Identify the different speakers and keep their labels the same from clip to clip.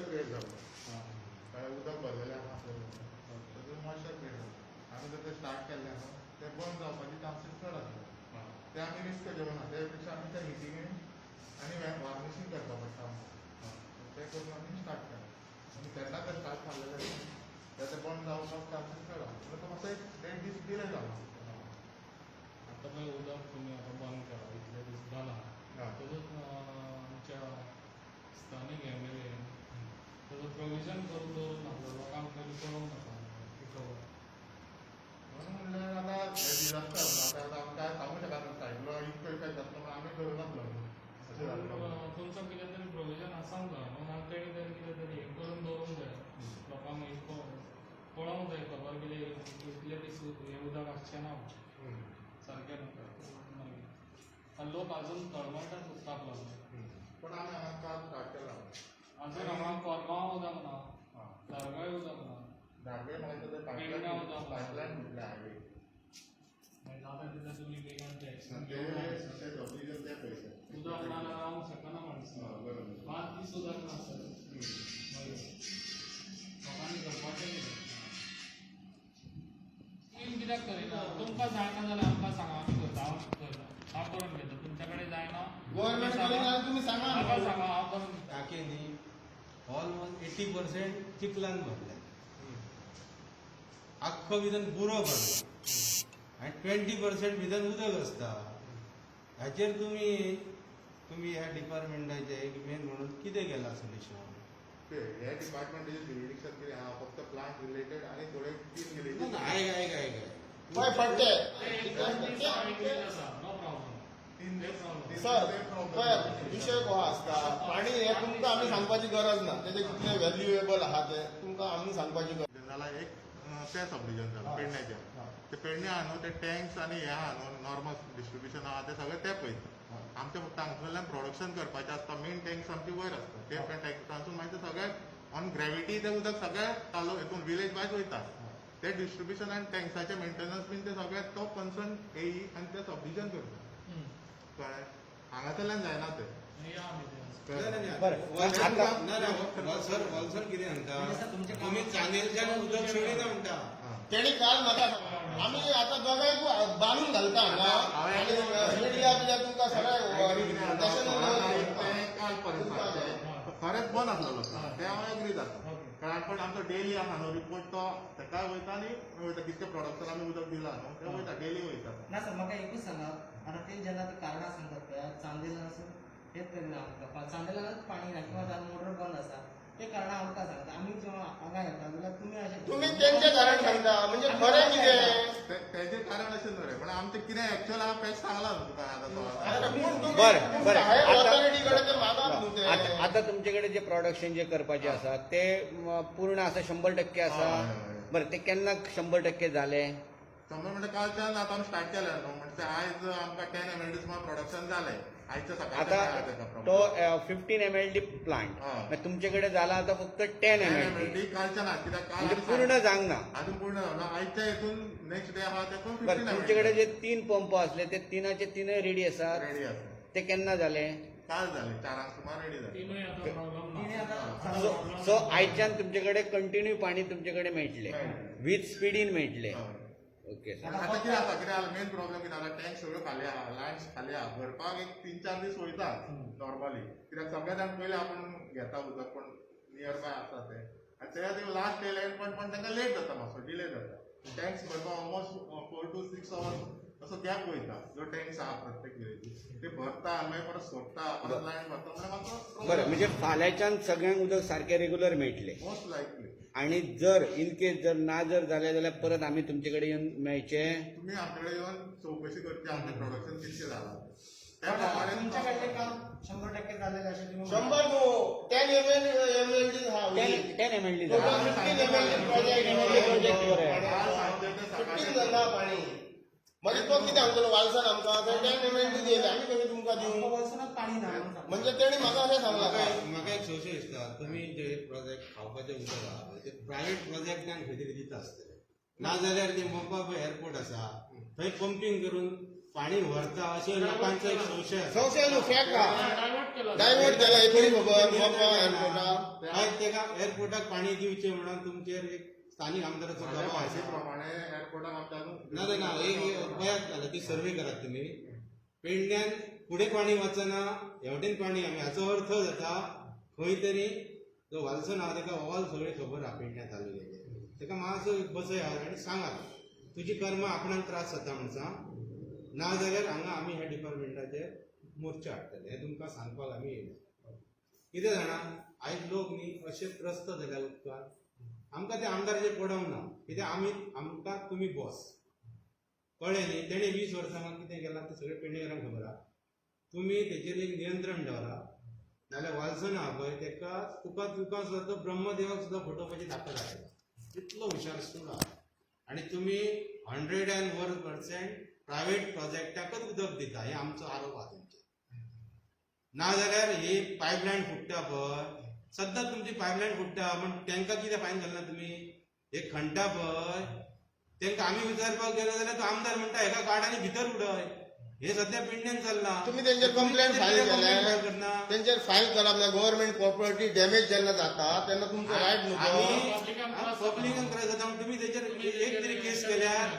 Speaker 1: Create जालो. कळ्ळें? उदक भरलेलें आहा आपल्या, तातूंत मॉइश्चर क्रिएट जालो. आमी जर ते स्टार्ट केल्लें न्हू, ते बंद जावपाची चान्सीस चड आसले. ते आमी रिस्क घेवना. ते पेक्षा आमी ते हिटींगेन आनी वार्निशींग करपा पडटा आमकां. ते करून आमी स्टार्ट केलें आनी तेन्ना ते स्टार्ट मारलेलें ते ते बंद जावपाक चान्सीस चड आहा. म्हणून तो मातसो एक देड दीस डिले जालो.
Speaker 2: आतां पळय, उदक तुमी आतां बंद केलां, इतले दीस बंद आहा. तेजो आमच्या स्थानीक एमएलए तेजो प्रोविजन करून दवरूंक नासलो लोकांक पयलीं कळोवंक नाका ही खबर.
Speaker 1: म्हणून म्हणल्यार आतां हे डिजास्टर. आतां आतां आमकां सांगूंक शकना, सायकलो इतको इफेक्ट जातलो म्हणून आमी धरूं नासलो. अशें जालें.
Speaker 2: तुमचो कितें तरी प्रोविजन आसूंक जाय न्हू, ना तेणी तरी कितें तरी हें करून दवरूंक जाय. लोकांक एक पळोवंक जाय खबर कितें, इतले दीस हें उदक आसचें ना सारकें न्हू. मागीर आनी लोक अजून तळमळटात उदकाक लागून.
Speaker 1: पण आमी हांगा काल स्टार्ट केला.
Speaker 2: अजून हांगा कोरगांव उदक ना, धारगळे उदक ना.
Speaker 1: धारगळे म्हाका दिसता ते
Speaker 2: पेडण्यां
Speaker 1: पायपलायन
Speaker 2: उदक ना.
Speaker 1: पायपलायन फुटल्या हायवे.
Speaker 2: मागीर जाता तितलें तुमी बेगीन ते एक्शन
Speaker 1: ते
Speaker 2: घेवंक जाय.
Speaker 1: ते सबडिविजन ते पयशे.
Speaker 2: उदक ना जाल्यार रावंक शकना माणसां.
Speaker 1: बरोबर.
Speaker 2: 5 दीस उदक ना सर, मागीर लोकांनी करपाचें कितें? स्कीम कित्याक करिना? तुमकां जायना जाल्यार आमकां सांगा, आमी करता. हांव करता, हांव करून घेता. तुमच्या कडेन जायना
Speaker 3: गव्हर्नमेंट कडेन जाल्यार तुमी सांगा.
Speaker 2: म्हाका सांगा, हांव करून दिता.
Speaker 4: टाके न्ही, ऑलमोस्ट 80% चिखलान भरल्या. आख्खो भितर बुरो भरला आनी 20% भितर उदक आसता. हाचेर तुमी ह्या डिपार्टमेंटाचे एक मेन म्हणून कितें केलां सोल्युशन?
Speaker 1: ते हे डिपार्टमेंटाचे ज्युरिडिक्शन कितें आहा? फक्त प्लांट रिलेटेड आनी थोडे तीन विलेजीस.
Speaker 4: आयक आयक आयक.
Speaker 3: पळय पडटे.
Speaker 2: ते एक दोन दीस हांव आसा, नो प्रॉब्लम.
Speaker 1: तीन दीस.
Speaker 3: सर, पळय, विशय कसो आसता, पाणी हें तुमकां आमी सांगपाची गरज ना. तेजें कितलें व्हॅल्युएबल आहा तें तुमकां आमी सांगपाची गरज
Speaker 1: जाला एक तें सबडिविजन जालां पेडण्याचें. ते पेडणे आहा न्हू, ते टँक्स आनी हे आहा न्हू, नॉर्मल डिस्ट्रिब्युशन आहा, ते सगळें ते पळयता. आमचें फक्त हांगसरल्यान प्रोडक्शन करपाचें आसता. मेन टँक्स आमची वयर आसता. ते टँक्सांसून मागीर ते सगळे ऑन ग्रेविटी ते उदक सगळें तालु हितून विलेज वायज वयता. ते डिस्ट्रिब्युशन आनी टँक्साचें मेंटेनन्स बीन ते सगळें तो कन्सर्न एई आनी ते सबडिविजन करता. कळ्ळें? हांगासरल्यान जायना ते.
Speaker 2: या आमी ते.
Speaker 5: बरं, आता
Speaker 4: ना ना सर, वॉल्सर कितें सांगता, तुमी चांदेलच्यान उदक सोडिना म्हणटा.
Speaker 3: तेणी काल म्हाका सांगलें, आमी आतां दोगांय बांदून घालता हांगा आनी मिडिया बिडिया तुमकां सगळें नॅशनल.
Speaker 1: ते काल पर्यंत सांगचें, खरेंच बंद आसलेलो ते हांव एग्री जाता. कारण पण आमचो डेली आहा न्हू रिपोर्ट, तो तेकाय वयता आनी वयता. कितकें प्रोडक्शन आमी उदक दिलां न्हू, तें वयता, डेली वयता.
Speaker 6: ना सर, म्हाका एकूच सांगात, आतां ते जेन्ना ते कारणां सांगतात पळय, चांदेलासून हेच करिना आमकां, चांदेलानच पाणी ना किंवा मोटर बंद आसा, ते कारणां आमकां सांगता. आमी जेन्ना हांगा येता जाल्यार तुमी अशें
Speaker 3: तुमी तेंचें कारण सांगता, म्हणजे खरें कितें?
Speaker 1: तेजें कारण अशें न्हू रे, पण आमचें कितें एक्चुअल आहा फॅक्ट सांगला न्हू तुका आतां तो.
Speaker 3: आतां कोण तुमी
Speaker 5: बरें, बरें.
Speaker 3: हायर ऑथॉरिटी कडेन ते मागात न्हू ते.
Speaker 5: आता आता तुमचे कडेन जे प्रोडक्शन जे करपाचें आसा ते पूर्ण आसा, 100% आसा?
Speaker 1: हय, हय, हय.
Speaker 5: बरें, ते केन्ना 100% जाले?
Speaker 1: 100 म्हणजे कालच्यान आतां आमी स्टार्ट केलें न्हू, म्हणजे आयज आमकां 10 एमएलडी सुमार प्रोडक्शन जालें आयच्या सकाळच्या.
Speaker 5: आता तो 15 एमएलडी प्लांट तुमचे कडेन जाला आतां फक्त 10
Speaker 1: 10
Speaker 5: एमएलडी.
Speaker 1: एमएलडी कालच्यान आहा, कित्याक काल
Speaker 5: म्हणजे
Speaker 1: आमी
Speaker 5: पूर्ण जावंक ना.
Speaker 1: अजून पूर्ण जावना. आयच्या हितून नेक्स्ट डे आहा तेतून
Speaker 5: बरें,
Speaker 1: 15.
Speaker 5: तुमचे कडेन जे तीन पंप आसले ते तिनाचे तीनय रेडी आसात?
Speaker 1: रेडी आसा.
Speaker 5: ते केन्ना जाले?
Speaker 1: काल जाले, 4 आंक सुमार रेडी जाले.
Speaker 2: तिनूय आतां प्रॉब्लम
Speaker 6: तिनूय
Speaker 2: ना.
Speaker 6: आतां
Speaker 5: सो सो आयच्यान तुमचे कडेन कंटिन्यू पाणी तुमचे कडेन मेळटलें,
Speaker 1: मेळटलें.
Speaker 5: वीथ स्पिडीन मेळटलें.
Speaker 1: हय.
Speaker 5: Okay sir.
Speaker 1: आतां कितें आसा, कितें आसा, मेन प्रॉब्लेम कितें आसा, टँक सगळ्यो खाली आहा, लायन्स खाली आहा. भरपाक एक 3-4 दीस वयता नॉर्मली, कित्याक सगळे जाण पयले आपूण घेता उदक, पण नियर बाय आसा ते. आनी ते खातीर लास्ट येयले पण तांकां लेट जाता, मातसो डिले जाता. टँक्स भरपाक ऑलमोस्ट 4 टू 6 अवर्स असो गॅप वयता. जो टँक्स आहा प्रत्येक विलेजी, ते भरता, मागीर परत सोडटा, परत लायन भरता, म्हणल्यार मातसो.
Speaker 5: बरें, म्हणजे फाल्यांच्यान सगळ्यांक उदक सारकें रेगुलर मेळटलें?
Speaker 1: Most likely.
Speaker 5: आणि जर इन केस जर ना जर जालें जाल्यार परत आमी तुमचे कडेन येवन मेळचे?
Speaker 1: तुमी आमचे कडेन येवन चवकशी करची, आमचें प्रोडक्शन कितकें जालां त्या प्रमाणे.
Speaker 6: तुमच्या कडले काम 100% झालेलं अशें तुम्ही
Speaker 3: 100 न्हू, 10 एमएलडी आहा.
Speaker 5: 10 MLD.
Speaker 3: Total 15 MLD project.
Speaker 5: Project, बरें.
Speaker 1: काल सांजचे ते
Speaker 3: 15
Speaker 1: सकाळी
Speaker 3: जाता पाणी. मागीर तो कितें सांगतलो वालसान आमकां? 10 एमएलडी दिले, आमी कशें तुमकां दिवं?
Speaker 6: वॉल्सनात पाणी ना म्हणून सांगता.
Speaker 3: म्हणजे तेणी म्हाका अशें सांगलां.
Speaker 4: म्हाका एक संशय दिसता, तुमी जे प्रोजेक्ट खावपाचें उदक आहा ते प्रायवेट प्रोजेक्टांक खंय तरी दिता आसतले, ना जाल्यार ते मोपा एअरपोर्ट आसा थंय पंपींग करून. पाणी व्हरता अशें लोकांचो एक संशय आसा.
Speaker 3: संशय न्हू, फॅक्ट आहा.
Speaker 2: डायवर्ट केला.
Speaker 3: डायवर्ट केला हे खरी खबर. मोपा एअरपोर्टाक
Speaker 4: काय तेका एअरपोर्टाक पाणी दिवचें म्हणून तुमचेर एक स्थानीक आमदाराचो
Speaker 1: माझ्या
Speaker 4: दबाव आसा.
Speaker 1: माहिती प्रमाणे एअरपोर्टाक आमच्या अजून
Speaker 4: ना ना ना, एक पळयात जाल्यार ती सर्वे करात तुमी. पेडण्यान फुडें पाणी वचना, हेवटेन पाणी आमी, हाचो अर्थ जाता खंय तरी जो वालसन आहा तेका ऑल सगळी खबर आहा पेडण्या तालुक्याचे. तेका मातसो बसयात आनी सांगात तुजी कर्मां आपणाक त्रास जाता म्हण सांग, ना जाल्यार हांगा आमी ह्या डिपार्टमेंटाचेर मोर्चा हाडटले हें तुमकां सांगपाक आमी येयले. कितें जाणा, आयज लोक न्ही अशे त्रस्त जाल्या उदकान. आमकां ते आमदाराचेर पडोवंक ना, कित्याक आमी आमकां तुमी बॉस कळ्ळें न्ही. तेणें 20 वर्सां कितें केलां तें सगळें पेडणेकारांक खबर आहा. तुमी तेचेर एक नियंत्रण दवरा, नाल्यार वालसन आहा पळय तेका तुका तुका सुद्दां तो ब्रह्मदेवाक सुद्दां फटोवपाची ताकद आसा, इतलो हुशार स्टूड आहा. आनी तुमी 101% प्रायवेट प्रोजेक्टाकच उदक दिता हे आमचो आरोप आहा तुमचेर. ना जाल्यार ही पायपलायन फुट्टा पळय, सद्दां तुमची पायपलायन फुट्टा म्हण तांकां कितें फायन घालना तुमी? हे खणटा पळय तांकां आमी विचारपाक गेलो जाल्यार तो आमदार म्हणटा हेका काड आनी भितर उडय. हे सद्या पेडण्यान चल्लां.
Speaker 3: तुमी तेंचेर कंप्लेंट फायल
Speaker 4: कंप्लेंट
Speaker 3: केल्या?
Speaker 4: फायल करना.
Speaker 3: तेंचेर फायल करप ना. गव्हर्मेंट प्रॉपर्टी डॅमेज जेन्ना जाता तेन्ना तुमचो रायट न्हू तो.
Speaker 4: आमी पब्लिकांक त्रास जाता म्हण तुमी तेचेर एक तरी केस केल्यार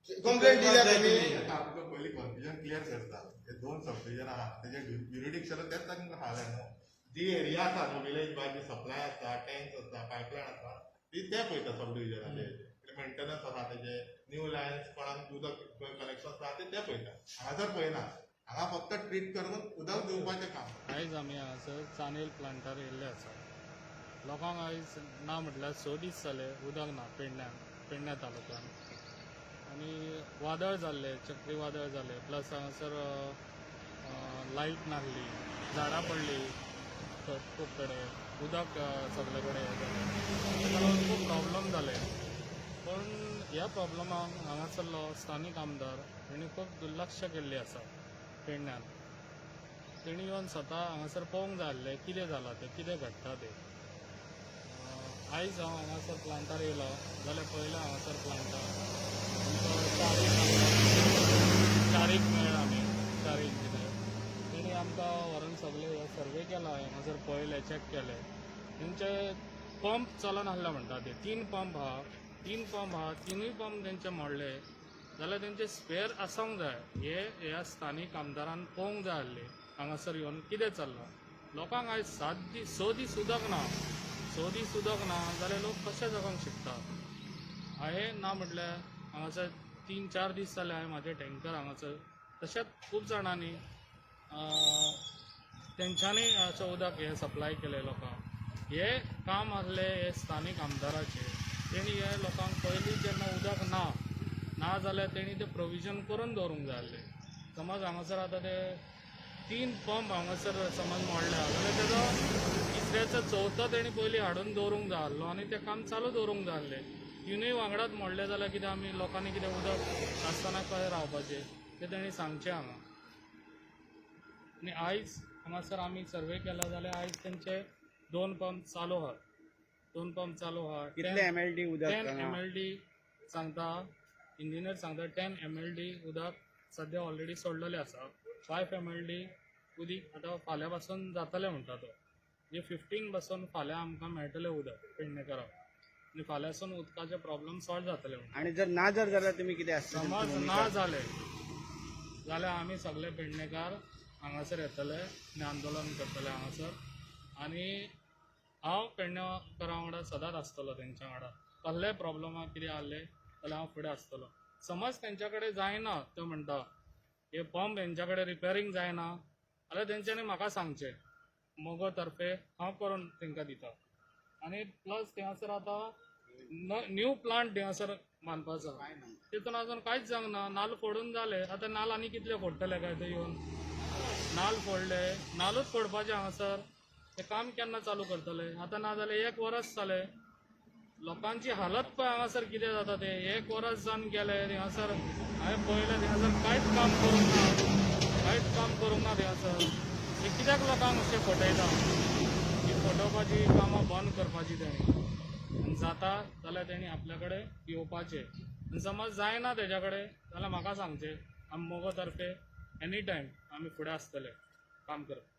Speaker 3: कंप्लेंट दिल्या तुमी?
Speaker 1: आता आमकां पयलीं कन्फ्युजन क्लियर करता. हे दोन सबडिविजन आहा तेजे ज्युरिडिक्शन तेच तांकां खालें न्हू. जी एरिया आसा न्हू विलेज बाय जी सप्लाय आसता, टँक्स आसता, पायपलायन आसता, ती ते पळयता सब डिविजनाचे. मेंटेनन्स आसा तेजे, न्यू लायन्स कोणाक उदक कनेक्शन आसा ते ते पळयता. हांगासर पळयना, हांगा फक्त ट्रीट करून उदक दिवपाचें काम.
Speaker 2: आयज आमी हांगासर चानेल प्लांटार येयल्ले आसा. लोकांक आयज ना म्हटल्यार 6 दीस जाले उदक ना पेडण्यान, पेडण्या तालुक्यान. आनी वादळ जाल्लें, चक्रीवादळ जालें, प्लस हांगासर लायट नासली, झाडां पडली खूब कडेन, उदक सगळे कडेन हें जालें, ताका लागून खूब प्रॉब्लम जाले. पूण ह्या प्रॉब्लमाक हांगासरलो स्थानीक आमदार हेणी खूब दुर्लक्ष केल्लें आसा पेडण्यान. तेणी येवन स्वता हांगासर पळोवंक जाय आसलें कितें जालां तें, कितें घडटा तें. आयज हांव हांगासर प्लांटार येयलो जाल्यार पळयलें हांगासर प्लांटार आमचो चारीक मेळ्ळा आमी, चार इंजिनियर. तेणी आमकां व्हरून सगळें हे सर्वे केला, हांगासर पळयलें, चॅक केलें. तेंचे पंप चलना आसले म्हणटा ते, 3 पंप आहा, 3 पंप आहा, तिनूय पंप तेंचे मोडले जाल्यार तेंचे स्पेर आसूंक जाय. हे ह्या स्थानीक आमदारान पळोवंक जाय आसलें हांगासर येवन कितें चल्लां. लोकांक आयज 7 दीस 6 दीस उदक ना, 6 दीस उदक ना जाल्यार लोक कशे जगोंक शकता? हांवें ना म्हटल्यार हांगासर 3-4 दीस जाले हांवें म्हाजे टँकर हांगासर. तशेंच खूब जाणांनी तेंच्यांनी अशें उदक हें सप्लाय केलें लोकांक. हें काम आसलें हे स्थानीक आमदाराचें. तेणी हे लोकांक पयलीं जेन्ना उदक ना ना जाल्यार तेणी तें प्रोविजन करून दवरूंक जाय आसलें. समज हांगासर आतां ते 3 पंप हांगासर समज मोडल्या जाल्यार तेजो तिसऱ्याचो चवथो तेणी पयलीं हाडून दवरूंक जाय आसलो आनी तें काम चालू दवरूंक जाय आसलें. तिनूय वांगडाच मोडलें जाल्यार कितें आमी लोकांनी कितें उदक आसतना कशें रावपाचें तें तेणी सांगचें हांगा. आनी आयज हांगासर आमी सर्वे केला जाल्यार आयज तेंचे 2 पंप चालू आहात, 2 पंप चालू आहा.
Speaker 5: कितले MLD उदक
Speaker 2: 10 MLD सांगता इंजिनियर सांगता, 10 MLD उदक सद्या ऑलरेडी सोडलेलें आसा. 5 MLD उदीक आतां फाल्यां पासून जातलें म्हणटा तो. म्हणजे 15 पासून फाल्यां आमकां मेळटलें उदक पेडणेकरांक आनी फाल्यांसून उदकाचे प्रॉब्लम सॉल्व जातले म्हणटा.
Speaker 5: आनी जर ना जर जाल्यार तुमी कितें आसता?
Speaker 2: समज ना जालें जाल्यार आमी सगळे पेडणेकार हांगासर येतले आनी आंदोलन करतले हांगासर. आनी हांव पेडणेकारां वांगडा सदांच आसतलो, तेंच्या वांगडा कसलेय प्रॉब्लमाक कितें आहले जाल्यार हांव फुडें आसतलो. समज तेंच्या कडेन जायना, त्यो म्हणटा हे पंप हेंच्या कडेन रिपेरींग जायना जाल्यार तेंच्यांनी म्हाका सांगचें, मगो तर्फे हांव करून तेंकां दिता. आनी प्लस थंयसर आतां न्यू प्लांट थंयसर बांदपाचो, तितून अजून कांयच जावंक ना. नाल्ल फोडून जाले, आतां नाल्ल आनी कितले फोडटले काय ते येवन? नाल्ल फोडले, नाल्लूच फोडपाचे हांगासर. तें काम केन्ना चालू करतले? आतां ना जाल्यार 1 वरस जालें. लोकांची हालत पळय हांगासर कितें जाता तें. 1 वरस जावन गेलें थंयसर. हांवें पळयलें थंयसर कांयच काम करूंक ना, कांयच काम करूंक ना थंयसर. हें कित्याक लोकांक अशें फटयता? ही फटोवपाची कामां बंद करपाची तेणी. आनी जाता जाल्यार तेणी आपल्या कडेन येवपाचें, आनी समज जायना तेज्या कडेन जाल्यार म्हाका सांगचें. आमी मगो तर्फे एनी टायम आमी फुडें आसतले काम करपाक.